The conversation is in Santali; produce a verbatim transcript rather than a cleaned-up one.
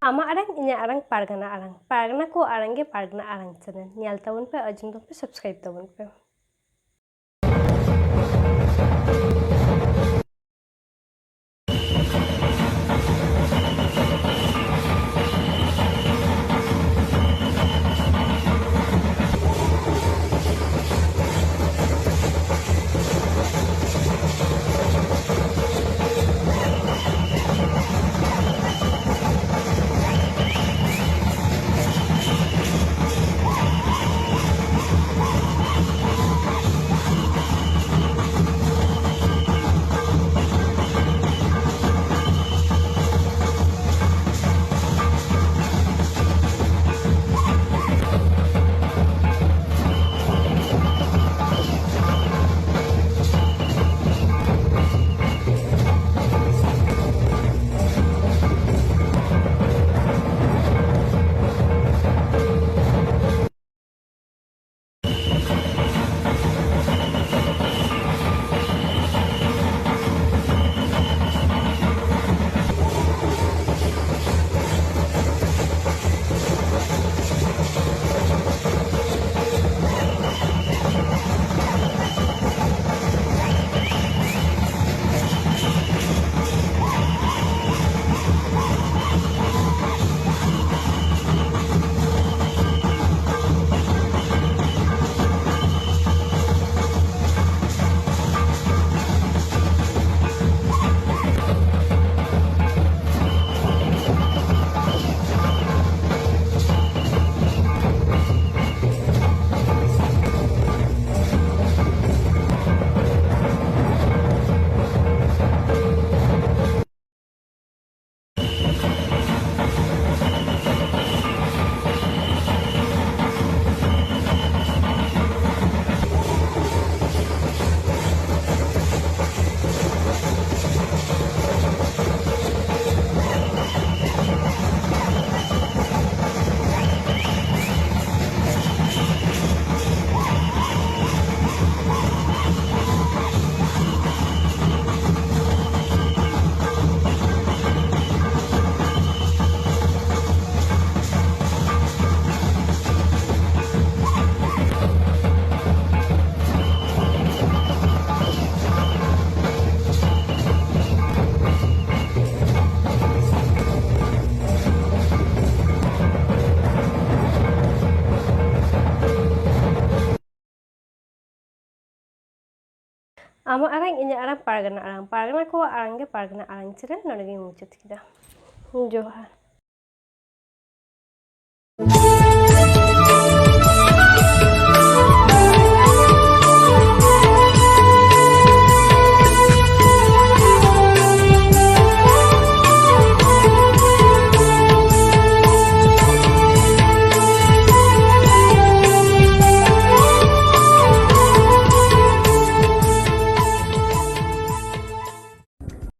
ᱟᱢᱟᱜ ᱟᱲᱟᱝ, ᱤᱧᱟᱹᱜ ᱟᱲᱟᱝ, ᱯᱟᱨᱜᱟᱱᱟ ᱟᱲᱟᱝ᱾ ᱯᱟᱨᱜᱟᱱᱟ ᱠᱚ ᱟᱲᱟᱝ ᱜᱮ ᱯᱟᱨᱜᱟᱱᱟ ᱟᱲᱟᱝ ᱪᱮᱱᱮᱞ᱾ ᱧᱮᱞ ᱛᱟᱵᱚᱱ ᱯᱮ, ᱟᱸᱡᱚᱢ ᱛᱟᱵᱚᱱ ᱯᱮ, ᱥᱟᱵᱥᱠᱨᱟᱭᱤᱵ ᱛᱟᱵᱚᱱ ᱯᱮ᱾ ᱟᱢᱟᱜ ᱟᱲᱟᱝ, ᱤᱧᱟᱹᱜ ᱟᱲᱟᱝ, ᱯᱟᱨᱜᱟᱱᱟ ᱟᱲᱟᱝ, ᱯᱟᱨᱜᱟᱱᱟ ᱠᱚᱣᱟᱜ ᱟᱲᱟᱝ ᱜᱮ ᱯᱟᱨᱜᱟᱱᱟ ᱟᱲᱟᱝ ᱪᱮᱱᱮᱞ᱾ ᱱᱚᱰᱮ ᱜᱤᱧ ᱢᱩᱪᱟᱹᱫ ᱠᱮᱫᱟ᱾ ᱡᱚᱦᱟᱨ᱾